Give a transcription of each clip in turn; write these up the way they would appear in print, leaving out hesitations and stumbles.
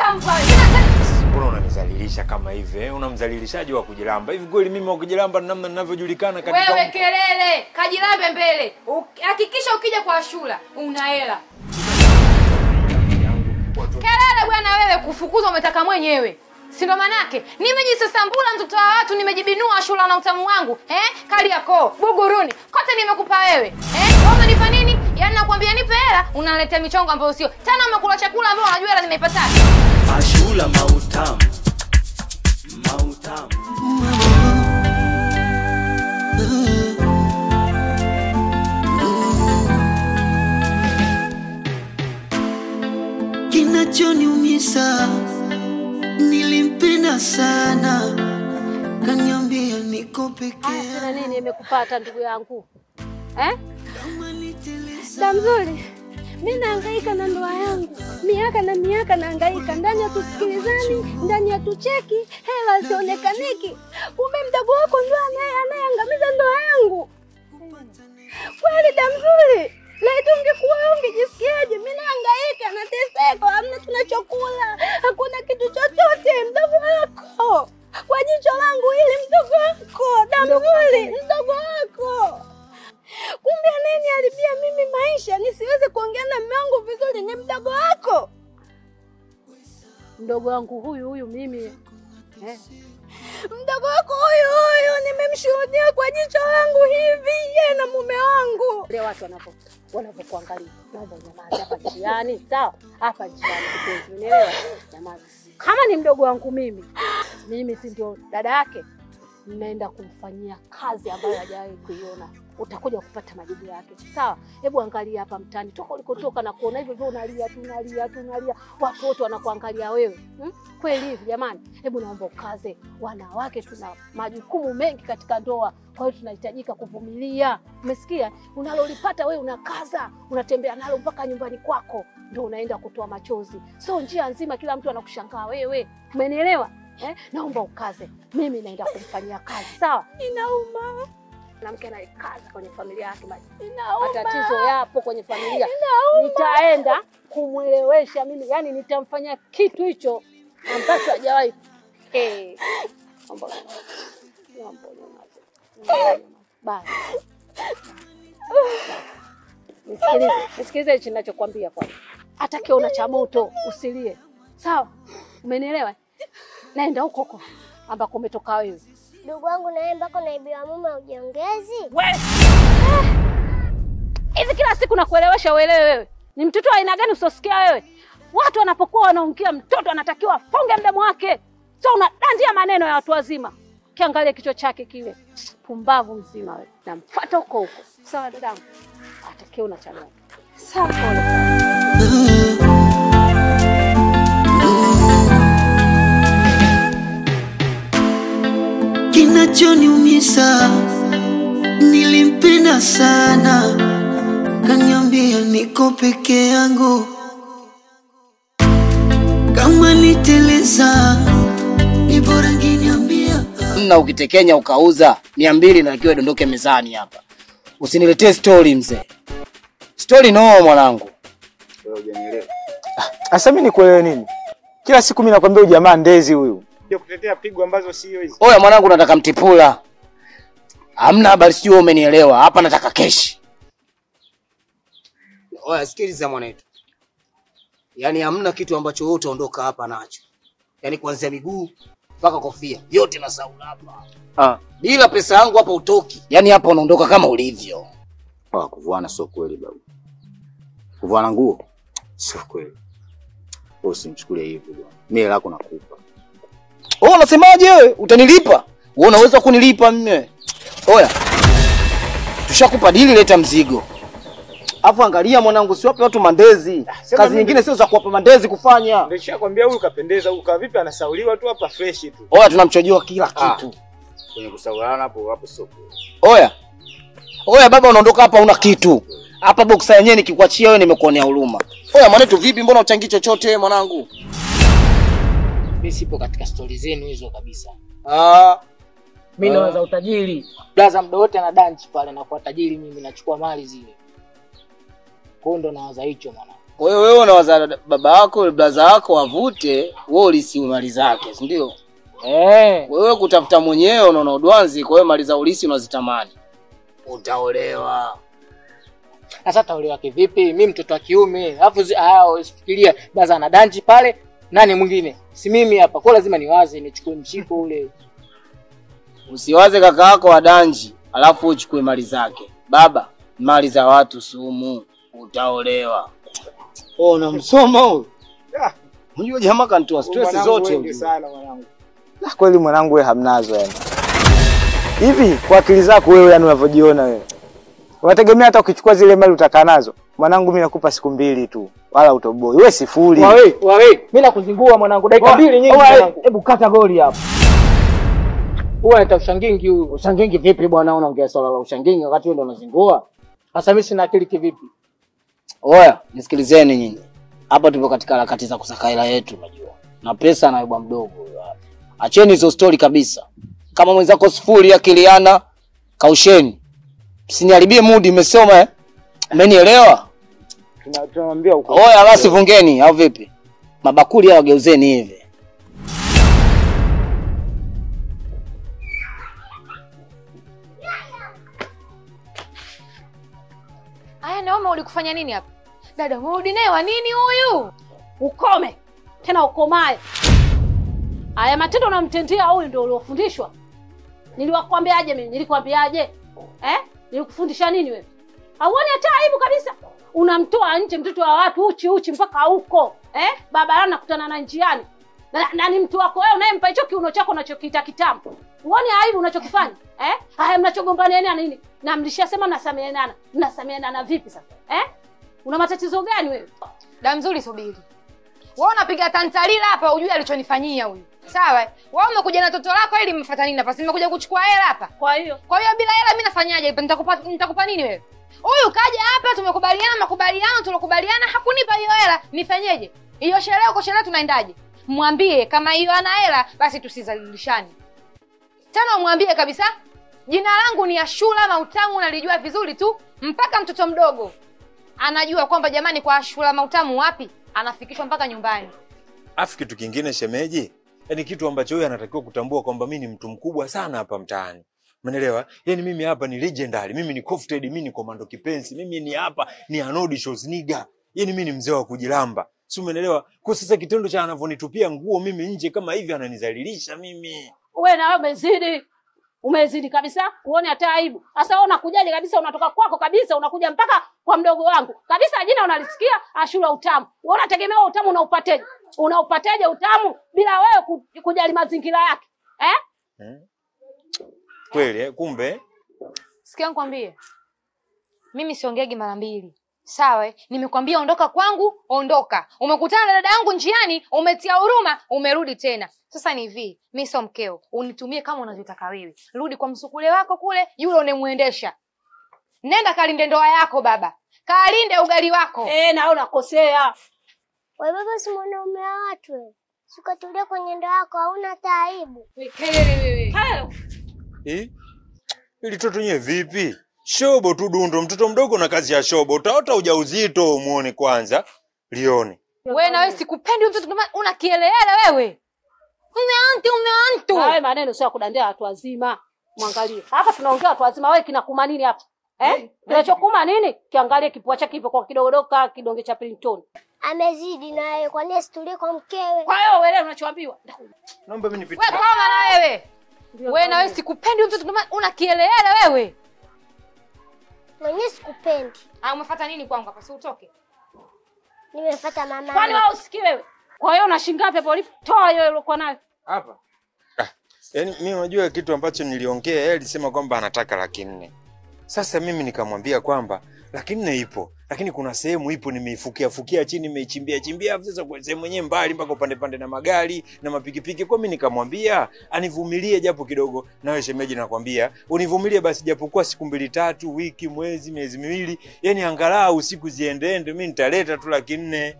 Nitampa. Mbona unanizalilisha kama hivi eh? Unamzalilishaji wa kujilamba. Hivi kweli mimi wa kujilamba namna ninavyojulikana katika wewe kelele, kajilambe mbele. Hakikisha ukija kwa Ashura una hela. Kelele bwana wewe, kufukuzwa umetaka mwenyewe. Si ndo manake? Nimejisasambula mtoto wa watu, nimejibinua Ashura na utamu wangu. Eh? Kariakoo, Buguruni, kote nimekupa wewe. Eh? Wewe unanipa nini? Yaani nakwambia nipe hela, unaletea michongo ambayo sio. Tena umekula chakula ambayo unajua hela nimeipata. Ashura mautamu. Mautamu. Kinachoniumiza, nilimpenda sana, kaniambia niko pekee. Tena nini imekupata ndugu yangu? Eh? Damzuri, mimi nahangaika na ndoa yangu. Miaka na miaka nahangaika, ndani hatusikilizani, ndani hatucheki, hela zionekaniki. Kumbe mdogo wako ndio anayeangamiza ndoa yangu. Kweli Damzuri, laiti ungekuwa ungejisikiaje? Mimi nahangaika, nateseka, hamna tunachokula, hakuna kitu chochote. Mdogo wako kwa jicho langu hili, mdogo wako Damzuri, mdogo wako. Kumbe anayeniharibia mimi maisha nisiweze kuongea na mume wangu vizuri ni mdogo wako. Mdogo wangu huyu huyu mimi. Eh? Mdogo wako huyu huyu nimemshuhudia kwa jicho langu hivi yeye na mume wangu. Leo watu wanapokuangalia, naomba nyamaza hapa njiani, sawa? Hapa njiani kipenzi, unielewa? Nyamaza. Kama ni mdogo wangu mimi, mimi si ndio dada yake? Naenda kumfanyia kazi ambayo hajawahi kuiona. Utakuja kupata majibu yake. Sawa? Hebu angalia hapa mtaani. Toka ulikotoka na kuona hivyo hivyo unalia, tunalia, tunalia. Watu wote wanakuangalia wewe. Kweli hivi jamani? Hebu naomba ukaze. Wanawake tuna majukumu mengi katika ndoa. Kwa hiyo tunahitajika kuvumilia. Umesikia? Unalolipata wewe unakaza, unatembea nalo mpaka nyumbani kwako ndio unaenda kutoa machozi. So njia nzima kila mtu anakushangaa wewe. Umenielewa? Eh? Naomba ukaze. Mimi naenda kumfanyia kazi. Sawa? Inauma. Mwanamke anayekaza kwenye familia yake maji. Inauma. Matatizo yapo kwenye familia. Inauma. Nitaenda kumuelewesha mimi, yani nitamfanyia kitu hicho ambacho hajawahi. Eh. Naomba. Naomba nyamaze. Bye. Nisikilize. Nisikilize hichi ninachokuambia kwanza. Hata kiona cha moto usilie. Sawa? Umenielewa? Naenda huko huko ambako umetoka wewe. Ndugu wangu na wewe mbako naibiwa mume ujiongezi. Wewe. Hivi kila siku nakuelewesha uelewe wewe. Ni mtoto wa aina gani usosikia wewe? Watu wanapokuwa wanaongea mtoto anatakiwa afunge mdomo wake. Sio unadandia maneno ya watu wazima. Kiangalia kichwa chake kile. Pumbavu mzima wewe. Namfuata huko huko. Sawa dadangu. Atakiona cha moto. Sawa pole. Kinachoniumiza, nilimpenda sana, kaniambia niko peke yangu. Kama niteleza ni bora nginiambia. Na ukitekenya ukauza 200 na kiwe dondoke mezani hapa. Usiniletee story mzee. Story no mwanangu. Wewe hujanielewa. Asa mimi nikuelewe nini? Kila siku mimi nakwambia ujamaa ndezi huyu. Kutetea pigo ambazo sio hizo. Oya mwanangu nataka mtipula. Hamna habari sio umenielewa. Hapa nataka keshi. Oya sikiliza mwanetu. Yaani hamna kitu ambacho wewe utaondoka hapa nacho. Yaani kuanzia miguu mpaka kofia yote na saula hapa. Ah. Bila pesa yangu hapa utoki. Yaani hapa unaondoka kama ulivyo. Ah, kuvuana sio kweli babu. Kuvuana nguo sio kweli. Wewe usimchukulie hivyo bwana. Mimi lako nakupa. Wewe unasemaje wewe? Utanilipa? Wewe unaweza kunilipa mimi? Oya. Tushakupa dili, leta mzigo. Alafu angalia mwanangu, siwape watu mandezi. Kazi nyingine sio za kuwapa mandezi kufanya. Nimeshakwambia huyu kapendeza, huyu ka vipi anasauliwa tu hapa fresh tu. Oya tunamchojua kila kitu. Kwenye kusauliana hapo hapo sio. Oya. Oya baba unaondoka hapa una kitu. Hapa boxer yenyewe nikikuachia wewe nimekuonea huruma. Oya mwanetu vipi, mbona uchangii chochote mwanangu? Mimi sipo katika stori zenu hizo kabisa. Ah, mimi nawaza utajiri. Blaza muda wote ana dance pale na kwa tajiri mimi nachukua mali zile. Kwa ndo nawaza hicho mwanangu. Kwa hiyo wewe unawaza baba yako, brother wako wavute, wewe ulisi mali zake, si ndio? Wewe kutafuta mwenyewe unaona udwanzi, kwa hiyo mali za ulisi unazitamani. Utaolewa. Sasa taolewa kivipi? Mimi mtoto wa kiume. Alafu usifikiria baza ana danji pale, nani mwingine? Si mimi hapa. Kwa lazima niwaze nichukue mshiko ule. Usiwaze kaka yako wa danji, alafu uchukue mali zake. Baba, mali za watu sumu, utaolewa. Oh, unamsoma huyu? Unajua jamaa kanitoa stress zote huyu. Sana mwanangu. La kweli mwanangu wewe hamnazo yani. Hivi kwa akili zako wewe yani unavyojiona wewe. Unategemea hata ukichukua zile mali utakaa nazo? Mwanangu mimi nakupa siku 2 tu. Wala utoboi. Wewe sifuri. Wewe, mimi nakuzingua mwanangu dakika 2 nyingi mwanangu. Hebu kata goli hapo. Huwa anaita ushangingi huyu. Ushangingi vipi bwana, unaongea swala la ushangingi wakati wewe ndio unazingua? Sasa mimi sina akili kivipi? Oya, nisikilizeni nyinyi. Hapa tupo katika harakati za kusaka hela yetu unajua. Na pesa anaibwa mdogo huyo hapa. Acheni hizo story kabisa. Kama mwenzako sifuri akiliana, kausheni. Msiniharibie mood, umesoma eh? Umenielewa? Tunamwambia huko. Oya basi vungeni au vipi? Mabakuli hao geuzeni hivi. Aya, naomba ulikufanya nini hapa? Dada, urudi naye wa nini huyu? Ukome. Tena ukomae. Haya matendo unamtendea huyu ndio uliofundishwa. Niliwakwambiaje mimi? Nilikwambiaje? Nilikufundisha nini wewe? Hauoni hata aibu kabisa? Unamtoa nje mtoto wa watu uchi uchi mpaka huko. Baba anakutana na njiani. Na ni mtu wako wewe unayempa hicho kiuno chako unachokiita kitamu. Huoni aibu unachokifanya? Haya mnachogombania nini? Na mlishasema mnasameheana. Mnasameheana vipi sasa? Una matatizo gani wewe? Da mzuri subiri. Wewe unapiga tantalila hapa hujui alichonifanyia huyu. Sawa? Wewe umekuja na toto lako ili mfuata nini hapa? Si nimekuja kuchukua hela hapa. Kwa hiyo bila hela mimi nafanyaje? Nitakupa nini wewe? Huyu kaja hapa tumekubaliana makubaliano tulokubaliana hakunipa hiyo hela, nifanyeje? Hiyo sherehe uko sherehe tunaendaje? Mwambie kama hiyo ana hela basi tusizalilishane. Tena umwambie kabisa jina langu ni Ashura Mautamu nalijua vizuri tu mpaka mtoto mdogo anajua kwamba jamani kwa Ashura Mautamu wapi anafikishwa mpaka nyumbani. Afu kitu kingine shemeji, yani kitu ambacho huyu anatakiwa kutambua kwamba mimi ni mtu mkubwa sana hapa mtaani. Umeelewa? Yaani mimi hapa ni legendary, mimi ni Kofted, mimi ni Komando Kipenzi, mimi ni hapa ni Arnold Schwarzenegger. Yaani mimi ni mzee wa kujilamba. Si umeelewa? Kwa sasa kitendo cha anavonitupia nguo mimi nje kama hivi ananizalilisha mimi. Wewe na wewe umezidi. Umezidi kabisa, uone hata aibu. Sasa wewe unakujaje kabisa, unatoka kwako kabisa unakuja mpaka kwa mdogo wangu. Kabisa jina unalisikia Ashura Utamu. Wewe unategemea utamu unaupateje? Unaupateje utamu bila wewe kujali mazingira yake? Kweli kumbe. Sikia nikwambie. Mimi siongegi mara mbili. Sawa, nimekwambia ondoka kwangu, ondoka. Umekutana na dada yangu njiani, umetia huruma, umerudi tena. Sasa ni hivi, mimi sio mkeo. Unitumie kama unavyotaka wewe. Rudi kwa msukule wako kule, yule unemuendesha. Nenda kalinde ndoa yako baba. Kalinde ugali wako. Na wewe unakosea. Wewe baba si mwanaume wa watu wewe. Sikatulia kwenye ndoa yako hauna hata aibu. Kelele wewe. Ili toto nyewe vipi? Shobo tu dundo, mtoto mdogo na kazi ya shobo. Utaota ujauzito umuone kwanza, lione. Wewe na wewe sikupendi mtoto una kielele wewe. Umeantu. Wewe maneno sio kudandia watu wazima. Muangalie. Hapa tunaongea watu wazima, wewe kinakuma nini hapa? Kinachokuma nini? Kiangalie kipua chake hivyo kwa kidogodoka kidonge cha Printon. Amezidi na wewe, kwa nini situlie kwa mkewe? Kwa hiyo wewe unachoambiwa. Naomba mimi nipite. Wewe koma na wewe. Wewe na wewe sikupendi mtoto una kielele wewe. Mwenyewe sikupendi. Umefuata nini kwangu hapa? Si utoke. Nimefuata mama. Kwani wewe usikii wewe? Kwa hiyo unashinga ngapi hapo ulipo? Toa hiyo uliokuwa nayo. Hapa. Yaani mimi unajua kitu ambacho niliongea, yeye alisema kwamba anataka 400,000. Sasa mimi nikamwambia kwamba 400,000 ipo, lakini kuna sehemu ipo nimeifukia fukia chini, nimeichimbia chimbia, sasa kwa sehemu yenyewe mbali mpaka upande pande na magari na mapikipiki. Kwa mimi nikamwambia anivumilie japo kidogo. Nawe shemeji nakwambia univumilie basi japokuwa siku 2 3, wiki, mwezi, miezi miwili, yani angalau siku ziendeende, mimi nitaleta tu 400,000.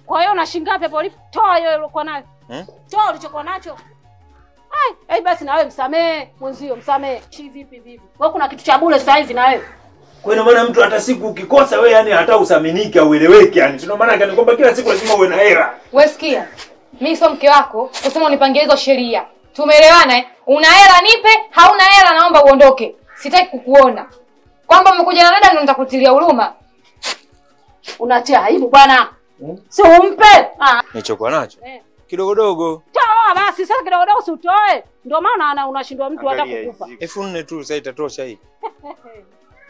Kwa hiyo unashinga ngapi hapo ulipo? Toa hiyo uliokuwa nayo. Toa ulichokuwa nacho. Ai, basi na wewe msamee, mwenzio msamee. Chi vipi vipi? Wewe kuna kitu cha bure sasa hivi na wewe. Kwa hiyo maana mtu hata siku ukikosa wewe yani hata usaminiki au ueleweki yani. Sio maana yake ni kwamba kila siku lazima uwe na hela. Wewe sikia. Mimi sio mke wako kusema unipangie hizo sheria. Tumeelewana eh? Una hela nipe, hauna hela naomba uondoke. Sitaki kukuona. Kwamba umekuja na dada ndio nitakutilia huruma. Unatia aibu bwana. Si umpe. Nilichokuwa nacho. Kidogo dogo. Toa basi sasa kidogo dogo si utoe. Ndio maana unashindwa mtu hata kukupa. 4000 tu sasa itatosha hii.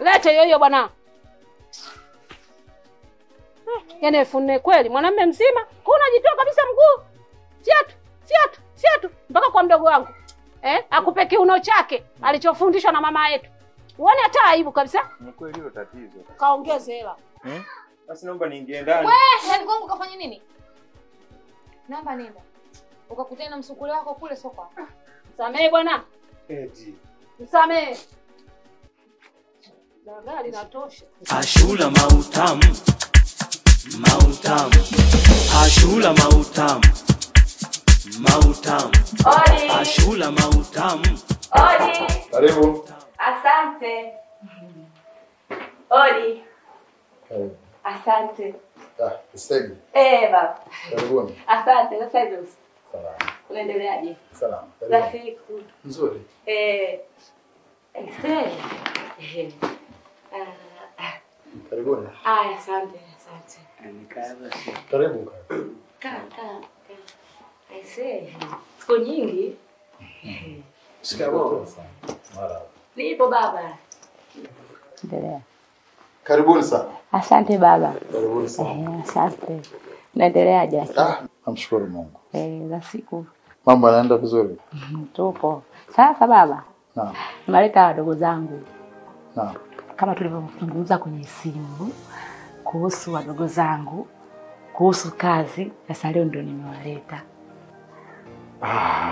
Lete hiyo hiyo bwana. Yaani 4000 kweli mwanamume mzima, kwa unajitoa kabisa mguu. Fiatu, fiatu, fiatu mpaka kwa mdogo wangu. Akupe kiuno chake alichofundishwa na mama yetu. Uone hata aibu kabisa. Ni kweli hilo tatizo. Kaongeze hela. Basi naomba niingie ndani. Wewe, ndani kwangu kafanya nini? Naomba nenda. Ukakutana na msukule wako kule soko. Msamehe bwana. Eti. Msamehe. Gari linatosha. Ashura mautamu. Mautamu. Ashura mautamu. Mautamu. Ashura mautamu. Odi. Karibu. Asante. Odi. Karibu. Asante. Usegi. Baba. Karibuni. Asante, sasa hivi. Salama. Unaendeleaje? Salama. Za siku. Nzuri. Karibuni. Asante, asante. Karibu. Kaa. Siku nyingi. Shikamoo. Marhaba. Nipo baba. Endelea. Karibuni sana. Asante baba. Karibuni sana. Asante. Unaendeleaje? Namshukuru Mungu. Za siku. Mambo yanaenda vizuri? Tupo. Sasa baba. Naam. Nimeleta wadogo zangu. Naam. Kama tulivyozungumza kwenye simu kuhusu wadogo zangu, kuhusu kazi, sasa leo ndio nimewaleta.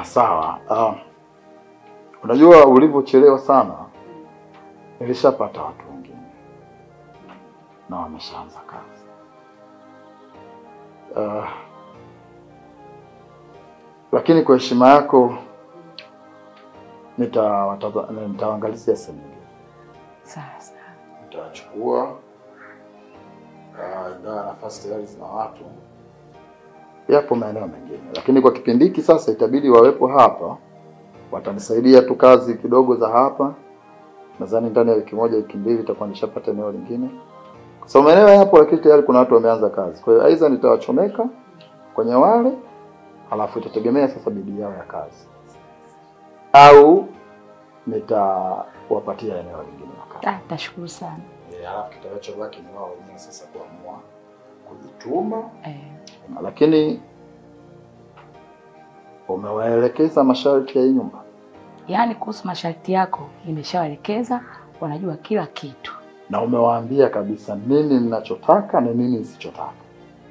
Sawa. Unajua ulivyochelewa sana nilishapata watu wengine na wameshaanza kazi. Lakini kwa heshima yako nitawaangalizia sehemu nyingine. Sasa nitawachukua, ingawa nafasi tayari zina watu. Yapo maeneo mengine, lakini kwa kipindi hiki sasa itabidi wawepo hapa. Watanisaidia tu kazi kidogo za hapa. Nadhani ndani ya wiki moja wiki mbili itakuwa nishapata eneo lingine. Kwa sababu maeneo yapo, lakini tayari kuna watu wameanza kazi. Kwa hiyo aidha nitawachomeka kwenye wale, halafu itategemea sasa bidii yao ya kazi, au nitawapatia eneo lingine la kazi. Nashukuru sana. Halafu kitakachobaki ni wao wenyewe sasa kuamua kujituma. Lakini umewaelekeza masharti ya hii nyumba? Yaani kuhusu masharti yako nimeshawaelekeza, wanajua kila kitu. Na umewaambia kabisa nini ninachotaka na nini nisichotaka.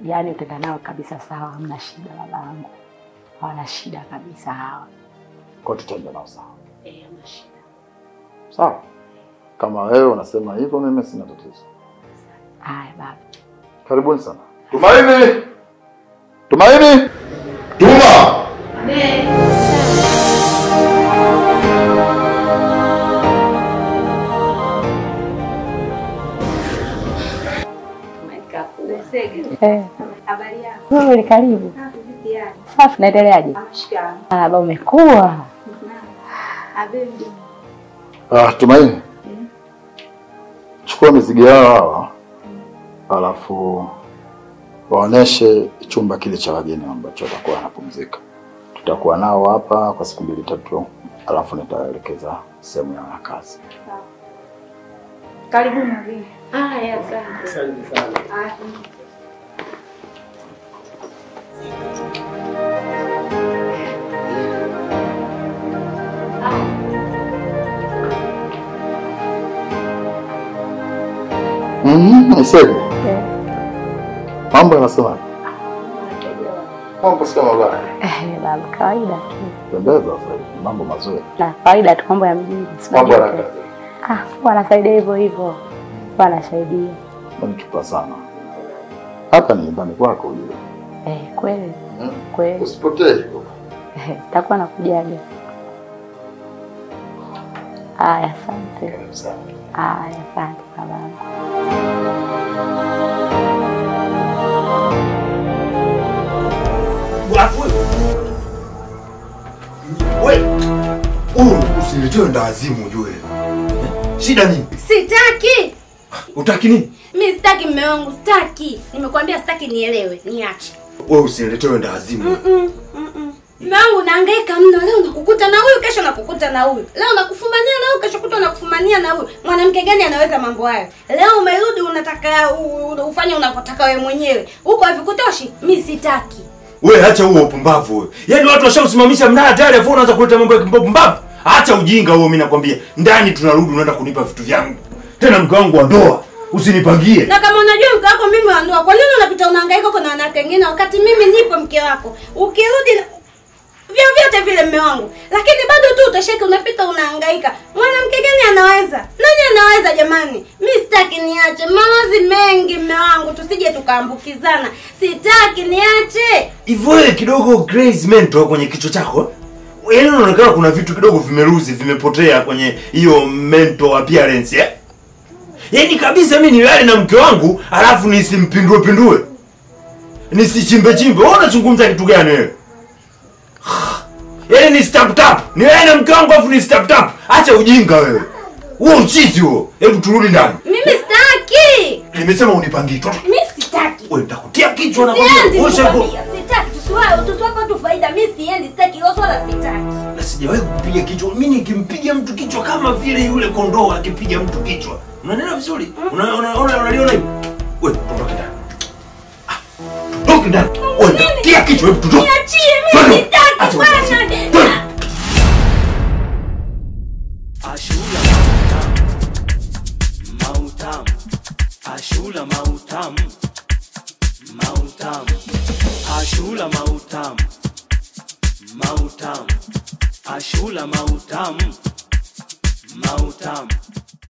Yaani utenda nao kabisa sawa, hamna shida babangu. Hawana shida kabisa hawa. Kwa tutaenda nao sawa. Hamna shida. Sawa. Kama wewe unasema hivyo mimi sina tatizo. Haya baba. Karibuni sana. Tumaini! Tumaini! Tuma! Amen. Habari yako? Wewe karibu. Safi, naendeleaje? Baba umekua. Tumaini. Chukua mizigo yao hawa. Alafu waoneshe chumba kile cha wageni ambacho watakuwa wanapumzika. Tutakuwa nao hapa kwa siku 2 3, alafu nitaelekeza sehemu ya kazi. Karibu Maria. Haya, asante. Asante sana. Niseme. Mambo yanasema. Mambo sio mabaya. Baba, kawaida tu. Pendeza sasa, mambo mazuri. Na kawaida tu, mambo ya mjini. Mambo ya kazi. Wanasaidia hivyo hivyo. Wanasaidia. Unanichupa sana. Hapa ni nyumbani kwako ujue. Kweli. Kweli. Usipotee hivyo. Nitakuwa nakujaga. Haya, asante. Karibu sana. Haya, asante babangu. Wewe usiletewe ndawazimu ujue. Shida nini? Sitaki. Utaki nini? Mimi sitaki mume wangu, sitaki. Nimekuambia sitaki, nielewe, niache. Wewe usiletewe ndawazimu. Mume wangu nahangaika mno, leo nakukuta na huyu, kesho nakukuta na huyu. Leo nakufumania na huyu, kesho kutwa nakufumania na huyu. Mwanamke gani anaweza mambo hayo? Leo umerudi unataka ufanye unavyotaka wewe mwenyewe. Huko havikutoshi? Mimi sitaki. Wewe acha huo upumbavu wewe. Yaani watu washausimamisha mnara tayari afu unaanza kuleta mambo ya kipumbavu. Acha ujinga huo, mimi nakwambia. Ndani tunarudi unaenda kunipa vitu vyangu. Tena mke wangu wa ndoa, usinipangie. Na kama unajua mke wako mimi wa ndoa, kwa nini unapita unahangaika kwa wanawake wengine wakati mimi nipo mke wako? Ukirudi vyovyote vile mume wangu, lakini bado tu utasheki, unapita unahangaika. Mwanamke gani anaweza? Nani anaweza jamani? Mimi sitaki, niache. Mawazi mengi mume wangu, tusije tukaambukizana. Sitaki, niache. Hivyo wewe kidogo crazy mental kwenye kichwa chako. Yaani unaonekana kuna vitu kidogo vimeruzi, vimepotea kwenye hiyo mental appearance, eh? Yaani kabisa mimi nilale na mke wangu alafu nisimpindue pindue. Nisichimbe chimbe. Wewe unazungumza kitu gani wewe? Yaani ni step tap. Nilale na mke wangu alafu ni step tap. Acha ujinga wewe. Wewe uchizi huo. Hebu turudi ndani. Mimi sitaki. Nimesema unipangie. Mimi sitaki. Wewe nitakutia kichwa na kwambia. Wewe sitaki. Tusiwape tu faida. Mimi siendi, sitaki hilo swala, sitaki. Na sijawahi kupiga kichwa. Mimi nikimpiga mtu kichwa kama vile yule kondoo akipiga mtu kichwa. Unanielewa vizuri? Unaona unaliona hivi? Wewe tuondoke ndani. Ah, tuondoke ndani. Wewe nitakutia kichwa, hebu tuondoke. Niachie mimi sitaki bwana. Ashura mautamu, Ashura mautamu, mautamu. Ashura mautamu, mautamu. Ashura mautamu, mautamu.